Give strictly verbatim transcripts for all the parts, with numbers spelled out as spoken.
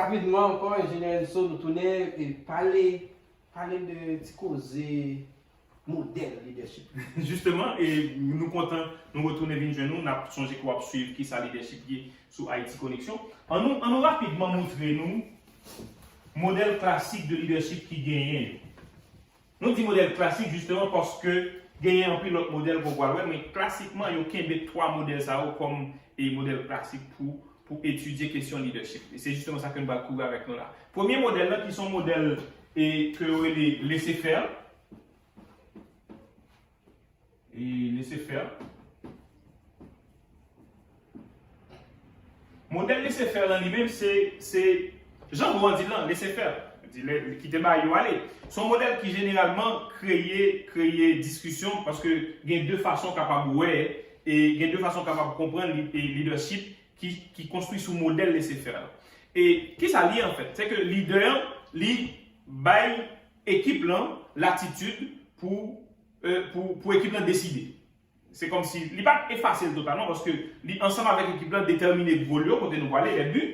Rapidman ankò, Enjenyè Enso, nou tounen e pale, pale de ti koze modèl lidèchip. Jisteman, e nou kontan nou retounen vin jwenn nou. N ap sonje ke w ap swiv Kisa Lidèchip Ye sou Haïti Connexion. Ann nou, ann nou rapidman montre nou modèl klasik de lidèchip ki genyen yo. Nou di modèl klasik jisteman paske genyen anpil lòt modèl ke w pral wè, men klasikman yo kenbe twa modèl sa yo kòm e modèl klasik pou, pou etidye kesyon lidèchip. E se jisteman sa ke n pral kouvri avèk nou la. Premye modèl la ki se yon modèl e ke yo rele laissez-faire. E laissez-faire. Modèl laissez-faire lan li menm se, se jan mo an di l lan, laissez-faire. Di lè, kite bagay yo ale. Se yon modèl ki jeneralman kreye, kreye diskisyon paske gen de fason w kapab wè e gen de fason w kapab konprann li, e lidèchip ki, ki konstwi sou modèl laissez-faire lan. E kisa l ye anfèt? Se ke lidè an, li bay ekip lan latitid pou, e, pou, pou ekip lan deside. Se kòmsi li pa t efase l totalman paske li ansanm avèk ekip lan detèmine gòl yo, kote nou prale, lè bi.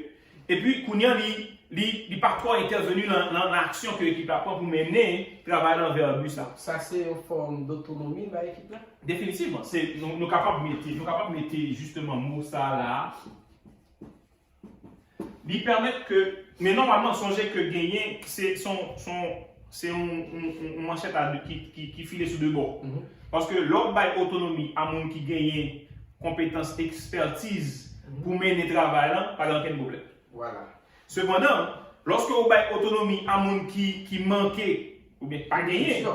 Epi kounye a li, li, li pa twò entèveni nan, nan, nan aksyon ke ekip la pran pou mennen travay lan vè bi sa. Sa se yon fòm dotonomi bay ekip la? Definitivman. Se, nou, nou kapab mete, nou kapab mete jisteman mo sa a la a. Li pèmèt ke, men nòmalman, sonje ke genyen, se, se yon, se yon, se yon, yon, yon, yon manchèt a de, ki, ki, ki file sou de bò. Paske lè w bay otonomi a moun ki genyen konpetans, ekspètiz pou mennen travay lan, pa gen okenn pwoblèm. Vwala. Sepandan, lòske w bay otonomi a moun ki, ki manke oubyen pa genyen,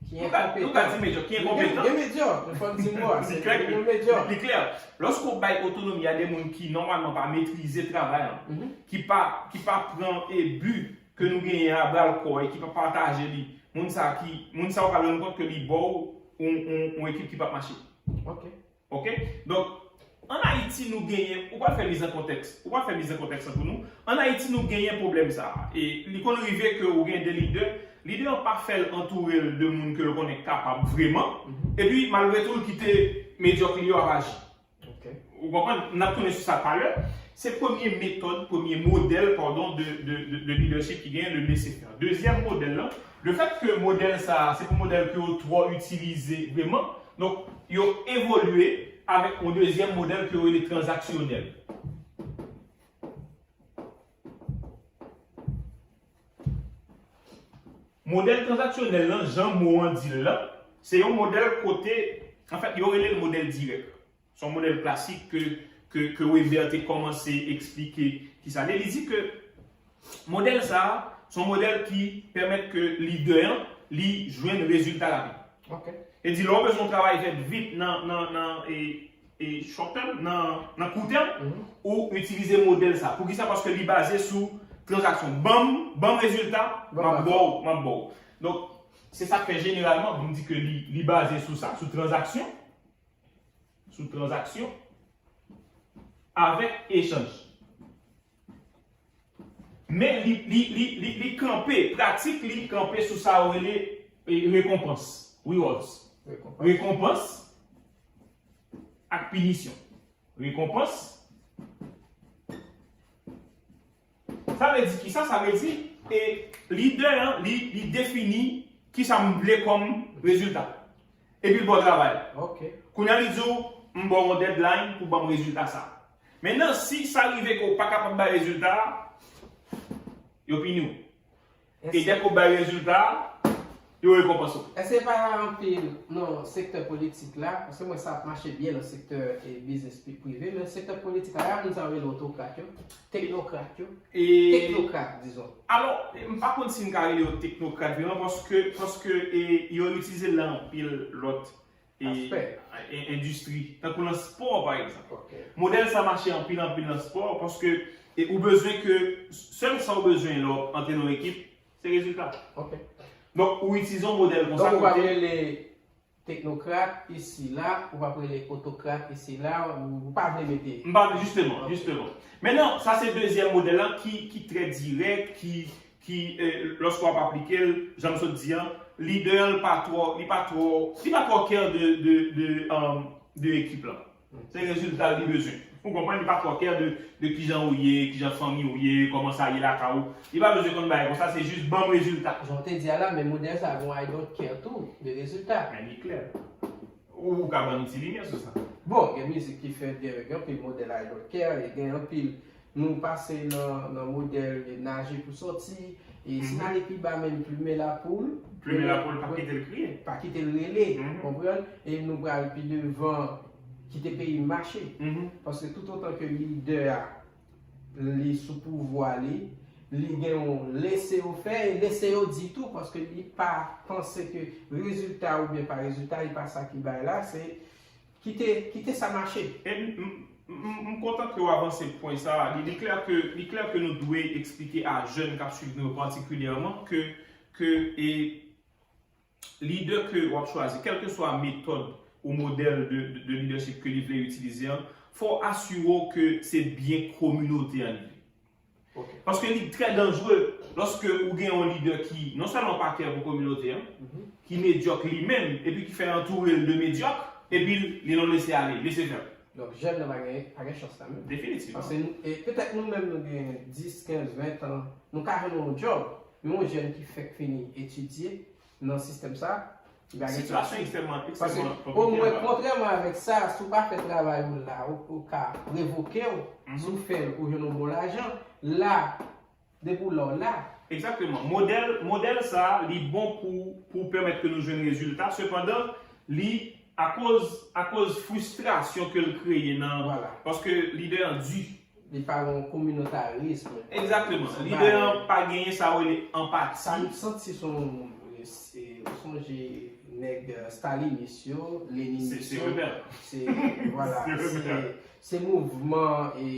ki enkonpetan. Nou ka di medyòk, ki enkonpetan. Gen medyòk, men fò n di mo a, se yon medyòk. Li klè. Lòske w bay otonomi a de moun ki nòmalman pa metrize travay lan, ki pa, ki pa pran e bi ke nou genyen a bra l kò e ki pa pataje li, moun sa ki, moun sa ou pral rann kont ke li ba w yon, yon, yon ekip ki p ap mache. Ok. Ok? Donk, ann Ayiti, nou genyen, ou pral fè miz an kontèks, ou pral fè miz an kontèks lan pou nou. Ann Ayiti, nou genyen pwoblèm sa a. E li konn rive ke ou gen de lidè, lidè an pa fè l antoure l de moun ke l konnen kapab vrèman. Epi, malgre tou, l kite medyòk li yo ap aji. Ok. Ou konprann? N ap tounen sou sa talè. Se premye metòd, premye modèl, padon, de, de, de, de lidèchip ki genyen, le laissez-faire. Dezyèm modèl lan, lefèt ke modèl sa a, se pa yon modèl ke yo twò itilize vrèman, donk, yo evolye avèk yon dezyèm modèl ke yo rele tranzaksyonèl. Modèl tranzaksyonèl lan, jan mo an di l lan, se yon modèl kote, anfèt, yo rele l modèl dirèk. Se yon modèl klasik ke, ke, ke Weber te kòmanse eksplike kisa l ye. Li di ke modèl sa a, se yon modèl ki pèmèt ke lidè an, li jwenn rezilta rapid. Ok. E di, lè w bezwen yon travay fèt vit nan, nan, nan, e, e, short term, nan, nan kou tèm, ou itilize modèl sa a. Poukisa? Paske li baze sou tranzaksyon. Ban m, ban m rezilta, m ap ba w, m ap ba w. Donk, se sa k fè jeneralman, pou m di ke li, li baze sou sa, sou tranzaksyon. Sou tranzaksyon avèk echanj. Men li, li, li, li, li kanpe, pratik li kanpe sou sa yo rele, e, rekonpans, rewards. Rekonpans. Rekonpans ak pinisyon. Rekonpans. Sa vle di kisa? Sa vle di, e, lidè an, li, li defini kisa m vle kòm rezilta. Epi l ba w travay. Ok. Kounye a li di w, m ba w yon deadline pou ban m rezilta sa. Mentnan, si sa rive ke w pa kapab bay rezilta a, yo pini w. E dèke w bay rezilta a, yo rekonpanse w. Èske pa anpil nan sektè politik la, paske m wè sa ap mache byen nan sektè e biznis pi- prive, men sektè politik la, y a moun sa yo rele otokrat yo, teknokrat yo, e teknokrat, dizon. Alò, m pa konn si m ka rele yo teknokrat vreman, paske, paske e, yo itilize l nan anpil lòt e, e, endistri, tankou nan spò, pa egzanp. Modèl sa mache anpil, anpil nan spò, paske e, ou bezwen ke, sèl sa ou bezwen lè w antre nan yon ekip, se rezilta. Donk, ou itilize yon modèl konsa. Donk, ou pa rele teknokrat isi la, ou pa rele otokrat isi la, ou pa vle mete. M pa vle, jisteman, jisteman. Mentnan, sa se dezyèm modèl la ki, ki trè dirèk, ki, ki, e, lòske w ap aplike l, jan m sot di an, lidè an, li pa twò, li pa twò, li pa twò care de, de, de, um, de ekip la. Se rezilta li bezwen. Ou konprann, li pa twò kè de, de kijan ou ye, kijan fanmi ou ye, kòman sa ye lakay ou. Li pa bezwen konn bagay konsa, se jis ban m rezilta. Jan w te di a la, men modèl sa a gen yon I don't care tou, de rezilta. Men li klè. Ou, ou ka ban nou ti limyè sou sa. Bon, gen mizik ki fèt, gen, gen anpil modèl I don't care, e gen anpil, nou pase nan, nan modèl naje pou sòti, e si n ale pi ba menm, plume lapoul, Plume lapoul, pa kite l kriye. Pa kite l rele, konprann? E nou pral pi devan, kite peyi m mache. Paske toutotan ke lidè a, li sou pouvwa li, li gen yon lese yo fè e lese yo di tou, paske li pa panse ke rezilta oubyen pa rezilta, li pa sa ki bay la, se kite, kite sa mache. E m, m, m, m kontan ke w avanse pwen sa a. Li, li klè ke, li klè ke nou dwe eksplike a jèn k ap swiv nou yo patikilyèman ke, ke e lidè ke w ap chwazi, kèlkeswa metòd ou modèl de, de, de lidèchip ke li vle itilize an, fò w asire w ke se byen kominote an li vle. Paske li trè danjere lòske ou gen yon lidè ki non sèlman pa kè pou kominote an, ki medyòk li menm, epi ki fè antoure l de medyòk, epi li nan lese ale, lese fè. Donk, jèn nan pa gen, pa gen chans la menm. Definitivman. Paske, e, petèt nou menm nou gen dis, kenz, ven tan, nou ka jwenn yon djòb, men yon jèn ki fèk fini etidye nan sistèm sa, li pa gen chans. Sitiyasyon ekstrèmman, ekstrèmman konplike. Paske, omwen, kontrèman avèk sa, si w pa fè travay ou la, ou, ou ka revoke w, si w fè l, ou jwenn yon bon lajan, la, depi w la, w la. Egzakteman. Modèl, modèl sa a, li bon pou, pou pèmèt ke nou jwenn rezilta. Sepandan, li, akoz, akoz fristrasyon ke l kreye nan, paske lidè an di. Li pa gen yon kominotarism. Egzakteman. Lidè an pa genyen sa yo rele anpati. Sa m santi se yon, se, ou sonje nèg stalinis yo, leninis yo. Se, se rebèl. Se, vwala, se, se mouvman e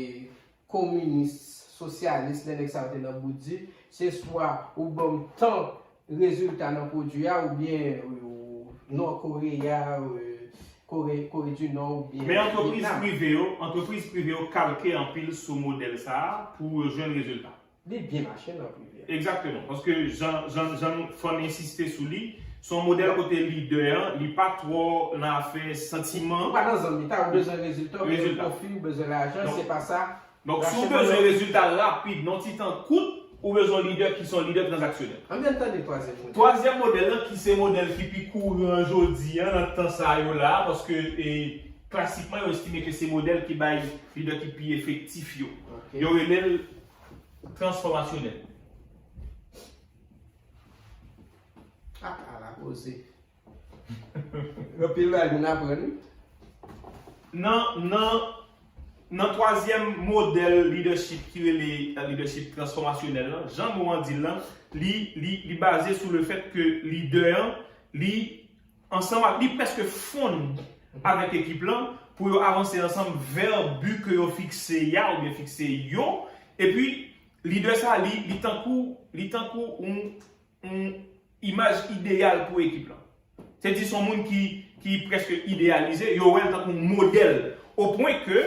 kominis, sosyalis, lè nèg sa yo te nan bout di, se swa ou ban m tan rezilta nan pwodui a, oubyen Nò Koreya, Kore, Kore di Nò, oubyen Vyetnam. Men antrepriz prive yo, antrepriz prive yo kalke anpil sou modèl sa a pou yo jwenn rezilta. Li byen mache nan prive a. Egzakteman, paske jan, jan, jan fò n ensiste sou li, se yon modèl kote lidè an, li pa twò nan afè santiman. Ou pa nan zòn li, ta, ou bezwen rezilta, ou bezwen pwofi, ou bezwen lajan, se pa sa. Donk, si w bezwen rezilta rapid nan ti tan kout, ou bezwen yon lidè ki se yon lidè tranzaksyonèl. Ann tande twazyèm modèl. Twazyèm modèl lan, ki se modèl ki pi kouran jodi a nan tan sa yo la, paske, e, klasikman, yo estime ke se modèl ki bay lidè ki pi efektif yo. Yo rele l transfòmasyonèl. Ah, ala koze. Anpil bagay moun aprann, wi. Nan, nan, nan twazyèm modèl lidèchip ki rele lidèchip transfòmasyonèl lan, jan mo an di l lan, li, li, li baze sou le fèt ke lidè an, li, ansanm ak, li prèske fonn avèk ekip lan pou yo avanse ansanm vè bi ke yo fikse a oubyen fikse yo. Epi, lidè sa, li, li tankou, li tankou yon yon imaj ideyal pou ekip lan. Se di se yon moun ki, ki prèske ideyalize, yo wè l tankou yon modèl. Opwen ke,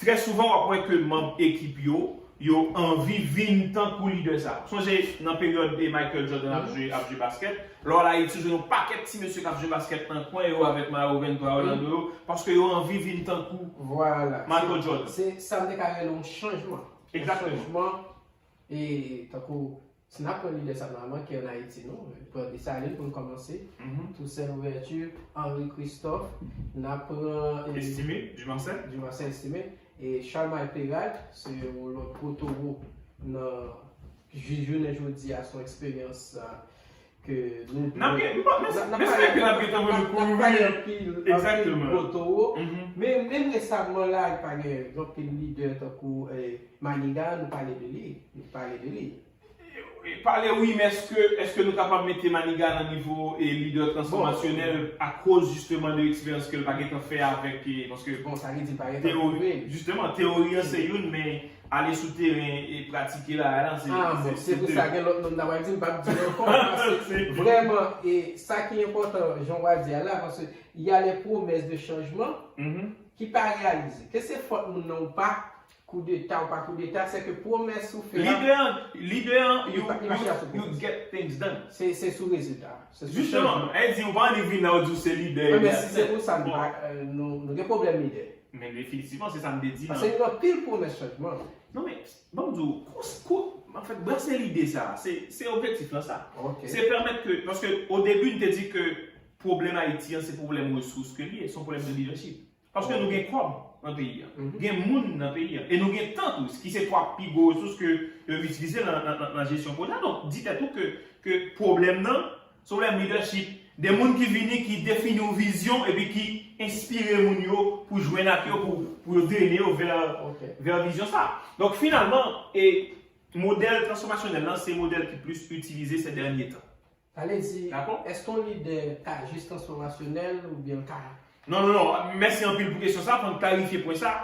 trè souvan, w ap wè ke manm ekip yo, yo anvi vin tankou lidè sa. Sonje nan peryòd de Michael Jordan ap jwe, ap jwe baskèt, lè w al Ayiti, w jwenn yon pakèt ti mesye k ap jwe baskèt nan kwen yo avèk mayo venntwa Orlando yo, paske yo anvi vin tankou Michael Jordan. Se sa m te ka rele yon chanjman. Yon chanjman, e tankou, Si n ap pran lidè sa nòmalman ki ann Ayiti, non? Pran Desalin pou n kòmanse. Toussaint Louverture, Henri Christophe, n ap pran. Estimé, Dumarsais. Dumarsais Estimé, e Charlemagne Péralte, se yon lòt gwo towo nan jounen jodi a, se yon eksperyans ke nou. N ap gen, n ap gen tan pou nou kouvri. N ap pale anpil, anpil gwo towo. Men menm resaman la, pa gen anpil lidè tankou Maniga, nou pale de li. Nou pale de li. Pale wi, men èske, èske nou kapab mete Maniga nan nivo e lidè transfòmasyonèl akoz jisteman de eksperyans ke l pa gentan fè avèk e, paske. Bon, sa vle di l pa gentan pwouve l. Jisteman, teyori an se youn, men ale sou teren e pratike bagay la, se, se, se de. Ah, bon, se pou sa gen lòt moun nan pral di, m p ap di l ankò, paske vrèman, e sa ki enpòtan, jan w a di a la, paske y a les promesses de changement ki pa reyalize. Ke se fòt moun nan ou pa, Koudeta ou pa koudeta, se ke pwomès ou fè a. Lidè an, lidè an, you, you, you get things done. Se, se sou rezilta. Se sou chanjman. Jisteman, e di ou pa annik vin la ou di ou se lidè. Wi, men si se pou sa, nou pa, nou, nou gen pwoblèm lidè. Men definitivman, se sa m te di. Paske gen anpil pwomès chanjman. Non, men, ban m di w, kous, kou, anfèt, brase lide sa, se, se objektif lan sa. Se pèmèt ke, paske o debi, n te di ke pwoblèm Ayiti an, se pwoblèm resous ke li ye, se yon pwoblèm de lidèchip. Paske nou gen kòb nan peyi a, gen moun nan peyi a, e nou gen tan tou, ki se twa pi gwo resous ke yo itilize nan, nan, nan, nan jesyon pwojè. Donk, di tèt ou ke, ke pwoblèm nan, se yon pwoblèm lidèchip. De moun ki vini, ki defini yon vizyon, epi ki enspire moun yo pou jwenn ak yo, pou, pou yo drene yo vè, vè vizyon sa. Donk, finalman, e modèl transfòmasyonèl lan, se modèl ki plis itilize se dènye tan. Sa vle di, èske yon lidè ka jis transfòmasyonèl oubyen l ka... Non, non, non. Mèsi anpil pou kesyon sa. Fò n klarifye pwen sa.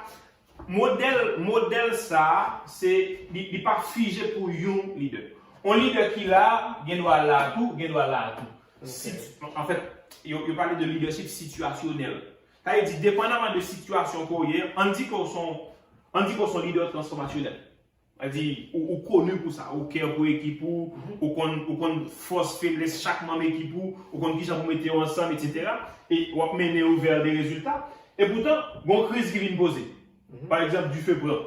Modèl, modèl sa, se, li, li pa fije pou yon lidè. Yon lidè ki la, gen dwa la tou, gen dwa la tou. Si, anfèt, yo, yo pale de lidèchip sitiyasyonèl. Sa vle di, depandaman de sitiyasyon ke w ye, ann di ke w se yon, ann di ke w se yon lidè transfòmasyonèl. Sa di, ou, ou koni pou sa, ou care pou ekip ou, ou konn, ou konn fòs, feblès chak manm ekip ou, ou konn kijan pou mete yo ansanm, etsetera. E w ap mennen yo vè de rezilta. E poutan, gon kriz ki vin poze. Pa egzanp, dife pran.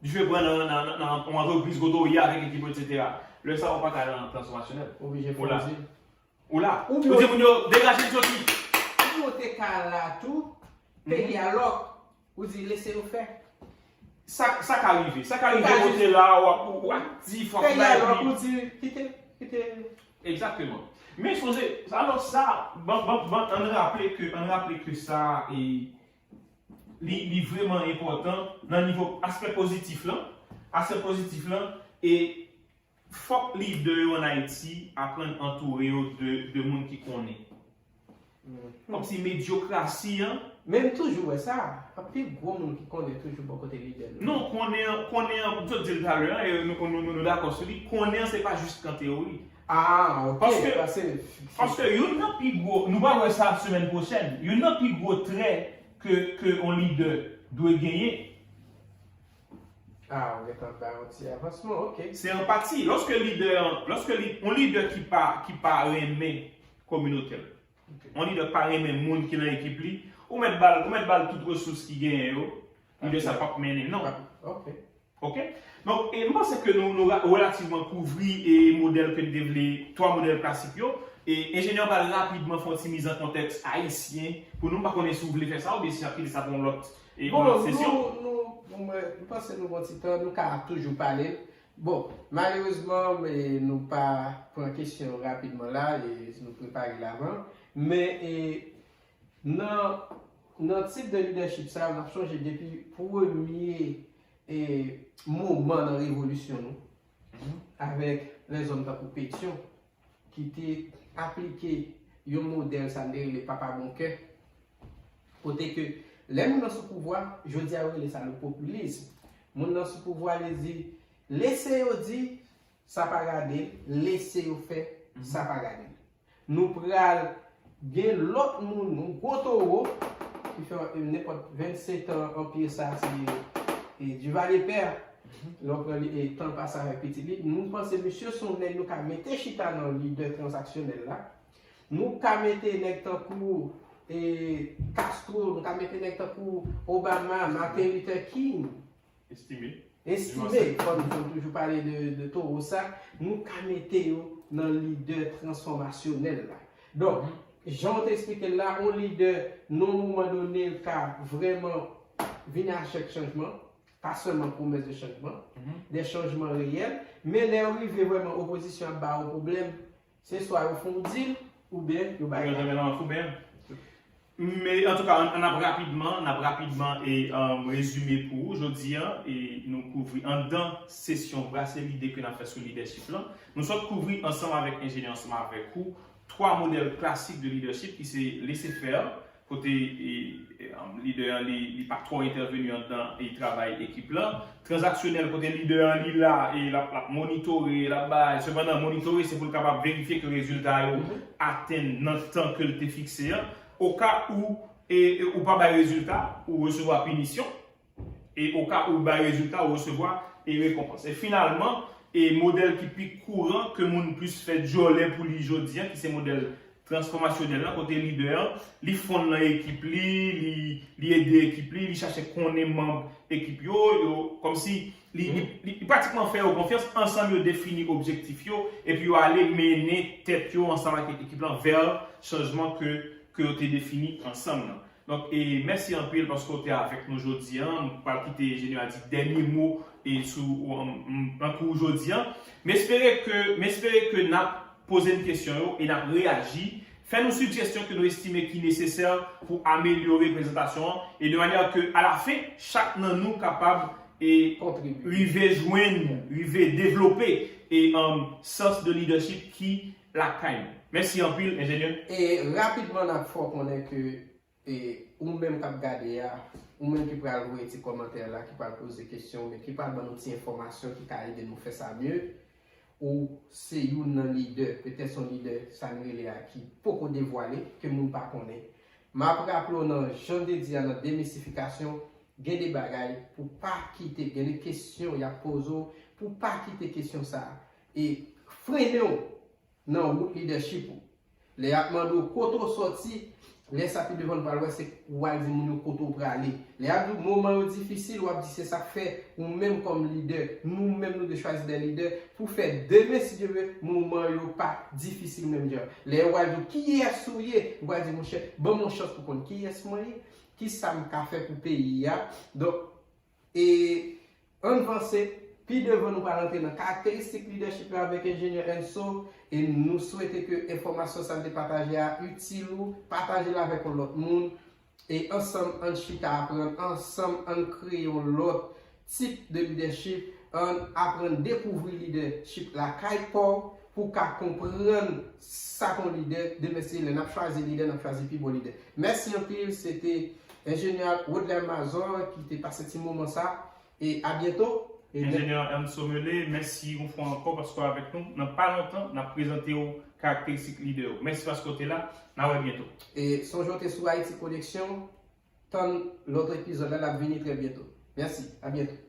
Dife pran nan, nan, nan, nan yon antrepriz kote w ye avèk ekip ou, etsetera. Lè sa a, ou pa ka nan transfòmasyonèl. Oblije fè yon dil. Ou la. Ou di moun yo, degaje n soti. Oubyen ou te ka la tou, peyi a lòk. Ou di, lese yo fè. Sa, sa ka rive. Sa ka rive kote la, w ap, w ap di, fòk... Peyi a lòk, ou di, kite, kite. Egzakteman. Men sonje, alò sa, ban, ban, ban, ann raple ke, ann raple ke sa, e, li, li vrèman enpòtan nan nivo aspè pozitif lan. Aspè pozitif lan, e fòk lidè yo ann Ayiti aprann antoure yo de, de moun ki konnen. Kòmsi medyokrasi an. Men m toujou wè sa, anpil gwo moun ki konnen toujou bò kote lidè yo. Non, konnen an, konnen an, m sot di l talè a, e nou, nou, nou, nou dakò sou li, konnen an se pa jis kan teyori. Ah, ok. Paske, paske youn nan pi gwo, nou va wè sa semèn pwochèn, youn nan pi gwo trè ke, ke yon lidè dwe genyen, Ah, ou gentan bay yon ti avansman, ok. Se anpati. Lòske lidè an, lòske li, yon lidè ki pa, ki pa renmen kominote l, yon lidè ki pa renmen moun ki nan ekip li, ou mèt ba l, ou mèt ba l tout resous ki genyen yo, lidè sa p ap mennen, non. Ok. Ok? Donk, e, m panse ke nou, nou ra-, relativman kouvri e modèl ke n te vle, twa modèl klasik yo. E enjenyè pral rapidman fè yon ti mizankontèks ayisyen pou nou. M pa konnen si w vle fè sa oubyen si n ap kite sa pou yon lòt, e, yon lòt sesyon. Bon, nou, nou, mwen, m panse nou gon ti tan, nou ka toujou pale. Bon, malerezman, e, nou pa pran kesyon rapidman la, e nou prepare l avan. Men, e, nan, nan tip de lidèchip sa, n ap sonje depi premye e, moman nan revolisyon nou, avèk lèzòm tankou Petyon, ki te aplike yon modèl, sa n te rele papa bon kè, kote ke lè moun nan sou pouvwa, jodi a yo rele sa le popilism. Moun nan sou pouvwa, li di, lese yo di, sa pa gade l, lese yo fè, sa pa gade l. Nou pral gen lòt moun, yon gwo towo, ki fè, e, nenpòt vennsenk an anpil sa, se, e, Duvalier pè. Lè w pran li, e, tan l pase avèk pitit li, nou panse misye se yon nèg nou ka mete chita nan lidè tranzaksyonèl la. Nou ka mete nèg tankou, e, Castro, nou ka mete nèg tankou Obama, Martin Luther King. Estime. Estime, fò n, fò n toujou pale de, de towo sa, nou ka mete yo nan lidè transfòmasyonèl la. Donk, jan w te eksplike l la, yon lidè, nan yon moman done, l ka vrèman vin avèk chanjman, pa sèlman pwomès de chanjman, de chanjman reyèl, men lè yo rive vrèman opozisyon ap ba yo pwoblèm, se swa yo fè yon dil, oubyen yo bay la. Men antouka, n, n ap rapidman, n ap rapidman e, um, rezime pou ou jodi a, e nou kouvri anndan sesyon brase lide ke n ap fè sou lidèchip lan. Nou sot kouvri ansanm avèk enjenyè, ansanm avèk ou, twa modèl klasik de lidèchip ki se lese fè, kote, e, e, um, lidè an, li, li pa twò entèveni anndan e travay ekip lan. Tranzaksyonèl, kote lidè an, li la, e l ap, l ap monitore, l ap bay. Sepandan, monitore, se pou l kapab verifye ke rezilta yo atenn nan tan ke l te fikse an. Oka ou, e, e, ou pa bay rezilta, ou resevwa pinisyon. E oka ou bay rezilta, ou resevwa, e, rekonpans. E finalman, e modèl ki pi kouran, ke moun plis fè djòlè pou li jodi a, ki se modèl transfòmasyonèl la, kote lidè an, li fonn nan ekip li, li, li ede ekip li, li chache konnen manm ekip yo, yo, kòmsi li, li, li, li pratikman fè yo konfyans, ansanm yo defini objektif yo, epi yo ale mennen tèt yo ansanm ak ekip lan vè chanjman ke, ke yo te defini ansanm nan. Donk, e mèsi anpil paske w te avèk nou jodi a. M pral kite Enjenyè a di dènye mo e sou, um, um, nan kou jodi a. M espere ke, m espere ke n ap poze n kesyon yo e n ap reyaji. Fè nou sijesyon ke nou estime ki nesesè pou amelyore prezantasyon an e de manyè ke alafen, chak nan nou kapab e Kontribye. rive jwenn, rive devlope e um, sans de leadership ki lakay nou. Mèsi anpil, enjenyè. E rapidman, n ap fè w konnen ke e, ou menm k ap gade a, ou menm ki pral voye ti kòmantè la, ki pral poze kesyon, oubyen ki pral ban nou ti enfòmasyon ki ka ede nou fè sa mye, ou se youn nan lidè, petèt se yon lidè, sa n rele a, ki poko devwale, ke moun pa konnen. M ap raple w nan jan m te di a nan demistifikasyon, gen de bagay pou pa kite, gen de kesyon y ap poze w, pou pa kite kesyon sa a e frennen w nan wout lidèchip ou. Lè y ap mande w kote w sòti, lè sa pi devan nou pral wè se ou al di moun yo kote w prale. Lè y ap di w moman yo difisil, w ap di se sa k fè ou menm kòm lidè, nou menm nou dwe chwazi de lidè pou fè demen si Dye vle moman yo pa difisil menm jan. Lè yo pral di w kiyès ou ye, ou pral di monchè, ban m yon chans pou konn kiyès mwen ye, kisa m ka fè pou peyi a. Donk, e ann vanse, pi devan nou pral antre nan karakteristik lidèchip la avèk enjenyè Enso, e nou swete ke enfòmasyon sa n te pataje a itil ou, pataje l avèk yon lòt moun, e ansanm ann chita aprann, ansanm ann kreye yon lòt tip de lidèchip, ann aprann dekouvri lidèchip lakay pa w pou w ka konprann sa k yon lidè, demen si lè n ap chwazi lidè, n ap chwazi pi bon lidè. Mèsi anpil, se te enjenyè Rodler Mazor ki te pase ti moman sa, e a byento. E Enjenyè Ernst Somele, mèsi yon fwa ankò paske w avèk nou. Nan pa lontan, n ap prezante w karakteristik lidè yo. Mèsi paske w te la. N a wè byento. E sonje w te sou Haïti Connection, tann lòt epizòd la, l ap vini trè byento. Mèsi, a byento.